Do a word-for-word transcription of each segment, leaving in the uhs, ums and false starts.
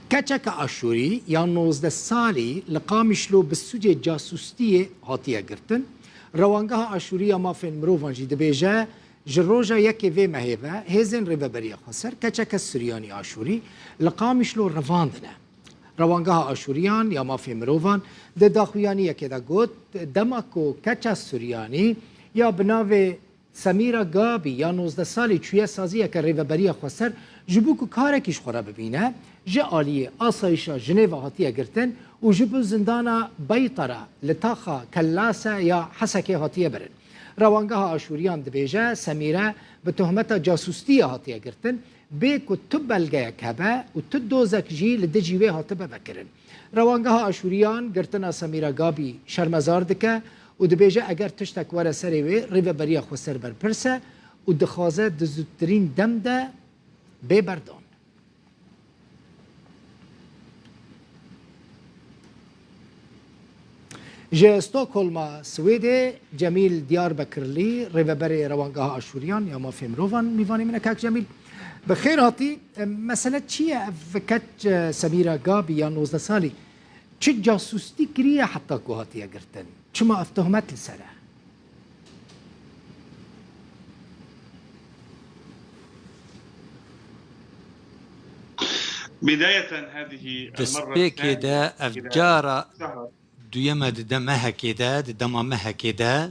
Keçeke Aşûrî ya nozdeh salî li Qamişlo bi sûcê casûstiyê hatiye girtin. Rewangeha Aşûrî ya Mafên Mirovan jî dibêje, ji roja yekê vê mehê ve hêzên Rêveberiya Xweser keçeke Suryanî Aşûrî li Qamişlo revandine. Rewangeha Aşûriyan ya Mafê Mirovan di daxuyaniyekê de got, dema ku keça Suryanî ya bi navê Semîra Gabî ya nozdeh salî çûye saziyeke Rêveberiya Xweser ji bo ku karekî ji xwe re bibîne, ji aliyê asayîşa Jinêve hatiye girtin û ji bo zindana Beytara li taxa Kellase ya Hesekê hatiye birin. Rewangeha Aşûriyan dibêje, Semîre bi tohmeta casûstiyê hatiye girtin, bê ku tu belgeyek hebe û tu dozek jî li dijî wê hatibe vekirin. Rewangeha Aşûriyan girtina Semîra Gabî şermezar dike û dibêje, eger tiştek were serê wê, Rêveberiya Xweser berpirs e û dixwaze di zûtirîn dem de bê berdan. Ji Stockholma Swêdê Cemîl Diyarbekirlî, rêveberê Rewangeha Aşûriyan ya Mafê Mirovan, mîvanê min e. Kak Cemîl, bi xêr hatî. Em, mesele çi ye? Ev keç, e, Semîra Gabî ya nozdeh salî çi casûstî kiriye heta ku hatiye girtin? Çima ev tohmet li ser e? Destpêkê de ev cara duyeme di de mehekê de, di dema mehekê de,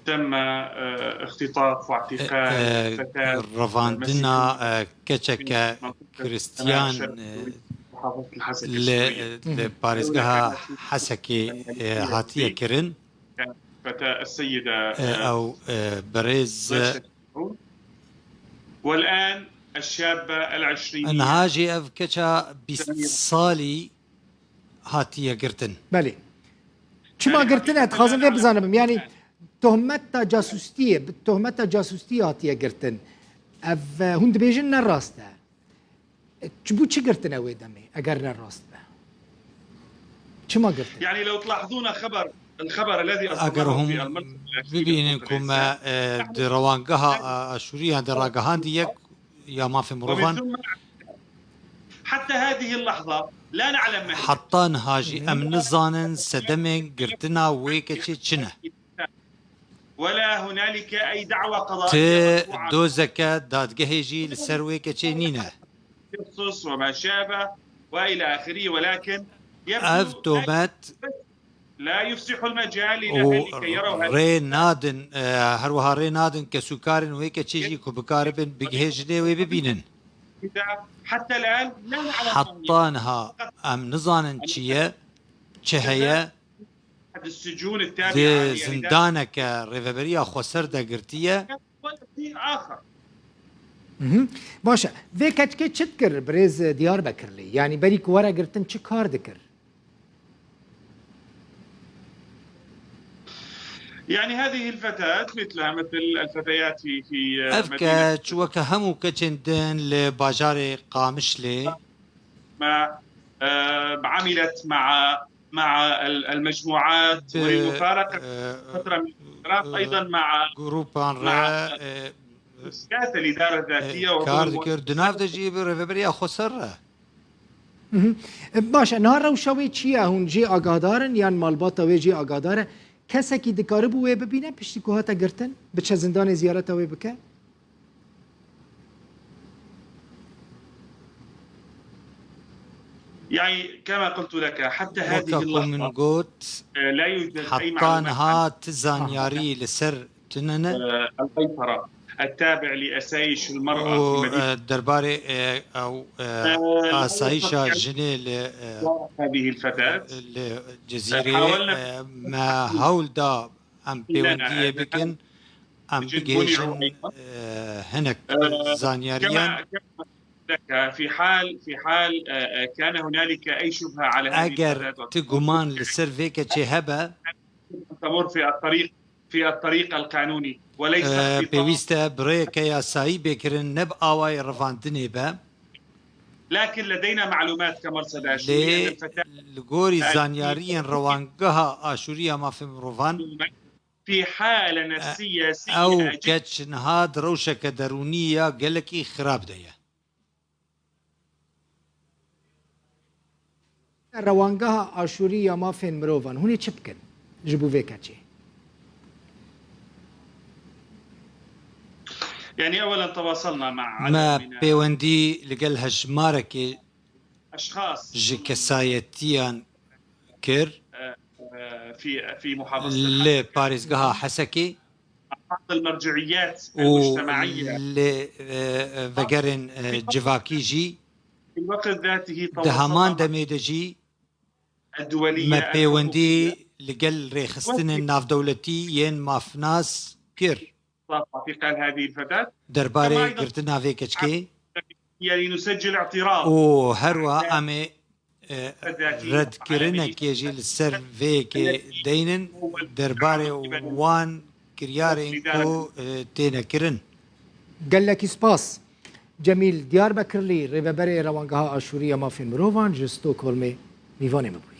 e, e, revandina, e, keçeke Kristiyan, e, li, li parêzgeha Hesekê, e, hatiye kirin. E, ew, e, birêz, e, niha jî ev keça bîst salî hatiye girtin. Belê. Çima girtine? Dixwazim vê bizanibim. Yanî tohmeta casûstiyê, bi tohmeta casûstiyê hatiye girtin. Ev, e, hûn dibêjin ne rast e. Ji bo çi girtine wê demê, eger ne rast be? Çima girtine? يعني لو تلاحظون خبر، الخبر الذي أصدرناه في المرصد الأخير bibînin ku me, e, di rewangeha, e, Aşûriyan de ragihandiye ya Mafê Mirovan. حتى هذه اللحظة لا نعلم من. Heta niha jî em nizanin sedemên girtina wê keçê çi ne. ولا هنالك أي دعوى قضائية Ti مرفوعة. Dozeke dadgehê jî li ser wê keçê nîne. قصص وما شابه وإلى آخره، ولكن يبدو Ev tohmet لا يفسح المجال لأهل û كي يروا هذا. Rê nadin, e, her wiha rê nadin kesûkarên wê keçê jî ku bikaribin bigihêjinê wê bibînin. حتى الآن لا نعلم. Heta niha em nizanin çi ye, çi heye. أحد السجون التابعة di لإدارة zindaneke Rêveberiya Xweser de girtiye. ولا شيء آخر. Mhm. Baş e. Vê keçkê çi dikir birêz Diyarbekirlî? Yanî berî ku were girtin çi kar dikir? يعني هذه الفتاة مثلها مثل الفتيات في، في، آه، Ev مدينة keç weke hemû keçên din li bajarê Qamişlê ما، آه، عملت مع، مع ال-، المجموعات bi, وللمفارقة e, فترة من الفترات e, أيضًا مع، grupan مع re, e, مؤسسات الإدارة الذاتية e, وهم kar المؤسسات dikir. Di nav de jî bi Rêveberiya Xweser re. Mhm. E, baş e, niha rewşa wê çi ye? Hûn jê agahdar in yan malbata wê jê agahdar e? Kesekî dikaribû wê bibîne piştî ku hate girtin? Biçe zindanê ziyareta wê bike? يعني كما قلت لك، حتى هذه Weke ku min اللحظة، got, آه، لا يوجد أي heta معلومات عن، niha ti zanyarî li ser tune ne. آه، القيصرة التابع لأسايش المرأة في û, مدينة، e, derbarê, e, ew, e, آه، asayişa jinê li, e, هذه الفتاة. Li Cizîrê, حاولنا e, me hewl da em pêwendiyê bikin, em bigihêjin, e, hinek zanyariyan. كما، كما لك في حال، في حال، آه، آه، كان هنالك أي شبهة على هذه الفتاة. Eger ti guman li ser vê keçê hebe, تمر في الطريق، في الطريق القانوني وليس، e, اختطاف. Pêwîst e bi rêyeke yasayî bê kirin, ne bi awayê revandinê be. لكن لدينا معلومات كمرصد آشوري أن الفتاة Lê li gorî zanyariyên Rewangeha Aşûriya Mafê Mirovan, في حالة نفسية سيئة جدًا. Ew keç niha di rewşeke derûnî ya gelekî xirab de ye. Rewangeha Aşûrî ya Mafên Mirovan, hûn ê çi bikin ji bo vê keçê? يعني أولا تواصلنا مع Me عدد من pêwendî li gel hejmarekê أشخاص ji kesayetiyan kir آه، في في محافظة li parêzgeha Hesekê بعض المرجعيات û المجتمعية li e, vegerên e, civakî jî في الوقت ذاته di heman تواصلنا demê de jî الدولية me pêwendî li gel rêxistinên navdewletî yên mafnas kir. في قال هذه الفتاة Derbarê girtina vê keçkê يعني نسجل اعتراض û herwa em ê e, redkirinekê jî li ser vê yekê deynin derbarê wan kiryarên ku e, têne kirin. Gelekî spas. Cemîl Diyarbekirlî, rêveberê Rewangeha Aşûrî ya Mafên Mirovan ji Stockholmê mîvanê me bûye.